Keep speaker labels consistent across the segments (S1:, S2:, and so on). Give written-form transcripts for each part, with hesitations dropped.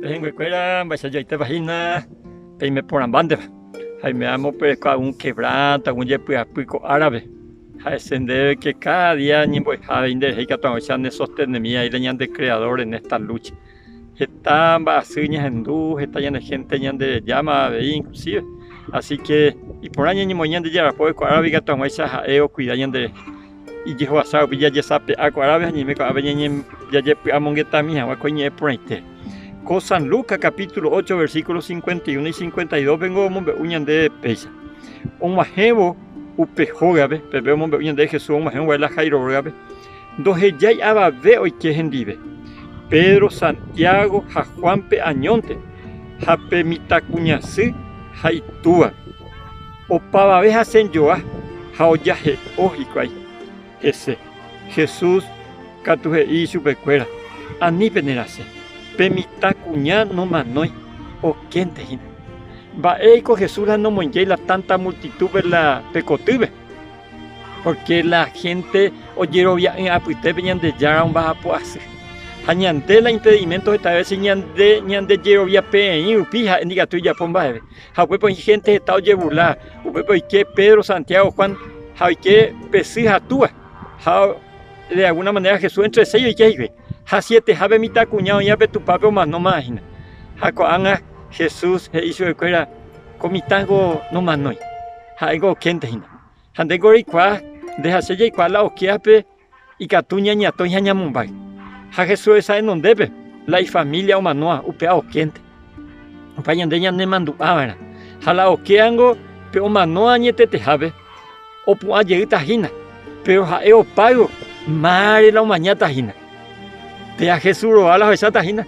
S1: Pehẽnguekuéra mba'eichajoaitépa hína peime porãmbánteva. Ha oiméramo pereko algún quebranto, algún jepy'apy ko árape, ha'ese ndéve que cada día ñembo'eha nderehe ikatu hag̃uáicha ne sostenemi aína ñande Creador en esta lucha. Heta mba'asy ñahendu, heta ñane hénte ñanderejáma avei inclusive. Así que iporã ñañemoĩ Ñandejára pópe ko árape ikatu hag̃uáicha ha'e okuida ñanderehe. Ijehovasa rupi jajesape'a ko árape ha ñaime ko'ápe jajepy'amongetami hag̃ua ko iñe'ẽ porãite. Ko San Lucas capítulo 8 versículo 51 y 52 pengo omombe'u ñandéve péicha. Og̃uahẽvo upe hógape, pépe omombe'u ñandéve Jesús og̃uahẽvo guare la Jairo rógape, Ndohejái avave oike hendive, Pedro, Santiago ha Juánpe añónte, ha pe mitãkuña sy ha itúvape. Opavave hasẽjoa ha ojahe'o hikuái hese. Jesús katu he'i ichupekuéra, Ani penerasẽ, pe mitãkuña nomanói, okénte hína. Mba'éiko Jesús la nomoingéi la tánta multitúpe la pe kotýpe? Pórke la hénte ojerovia'ỹ apytépe Ñandejára omba'apo asy. Ha ñande la impediménto heta vése ñande ñandejeroviape'ẽĩ rupi ha'e ndikatúi ojapo mba'eve. Ha upépe oĩ hénte heta ojeburla, upépe oike Pedro, Santiago, Juan ha oike pe sy ha túa. Ha de alguna manera Jesús entre seis oike hikuái. Ha sietehápe mitãkuña oĩva pe tupápe omanóma hína. Ha ko'ág̃a Jesús he'i chupekuéra, Ko mitãngo nomanói. Ha'éngo okénte hína. Ha ndéngo reikuaa, nde ha che jaikuaa la okévape ikatu ñañatõi ha ñamombáy. Ha Jesús resa renondépe, la ifamília omanóva, upéva okénte. Upéva ñande ñanemandu'a va'erã. Ha la okévango pe omanóva añetetehápe opu'ã jeýta hína, péro ha'e opáyvo mávare la omañáta hína. Péva Jesús rova la ohecháta hína.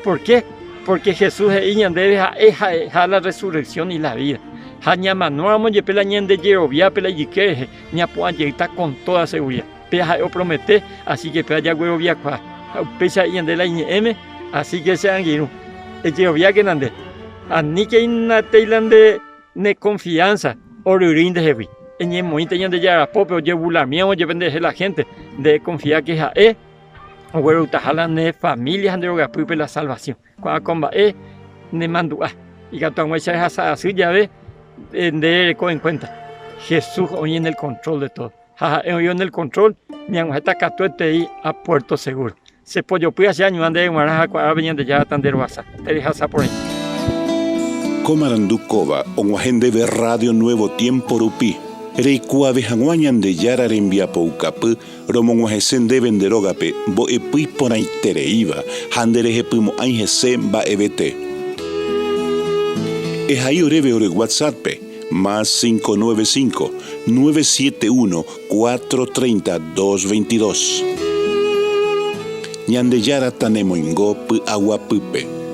S1: Por qué? Porque Jesús he'i ñandéve ha'e ha'eha la resurrección y la vida. Ha ñamanóramo jepe la ñande jeroviápe la ijyke rehe, ñapu'ã jeýta con toda seguridad. Péva ha'e opromete, así que péva jagueroviakuaa. Ha upéicha he'i ñande la iñe'ẽme, así que che angirũ, ejeroviákena nde. Aníke inatei la nde ne confianza oryrýi ndehegui. Eñemoĩnte Ñandejára pópe ojevulamíamo jepe nderehe la gente, nde econfia que ha'e oguerutaha la ne familia ha nde rogapýpe la salvasiõ. Ko'ã ko mba'e nemandu'a ikatu hag̃uáicha rehasa asy jave nde rereko en cuenta Jesús oĩ en el control de todo. Ha ha'e oĩ en el control ñag̃uahẽta katuetei a puerto seguro. Che pojopy ha che añuã ndéve g̃uarã ha ko árape Ñandejára tanderovasa. Terehasa porãite.
S2: Ko marandu kóva og̃uahẽ ndéve Radio Nuevo Tiempo rupi, reikuaave hag̃ua Ñandejára rembiapoukapy Romog̃uahẽse ndéve nde rógape mbo'epy iporãitereíva ha nderehepymo'ãi hese mba'evete. Ehai oréve ore WhatsApp-pe, más 595, 971, 430, 222. Ñandejára tanemoingo py'aguapýpe.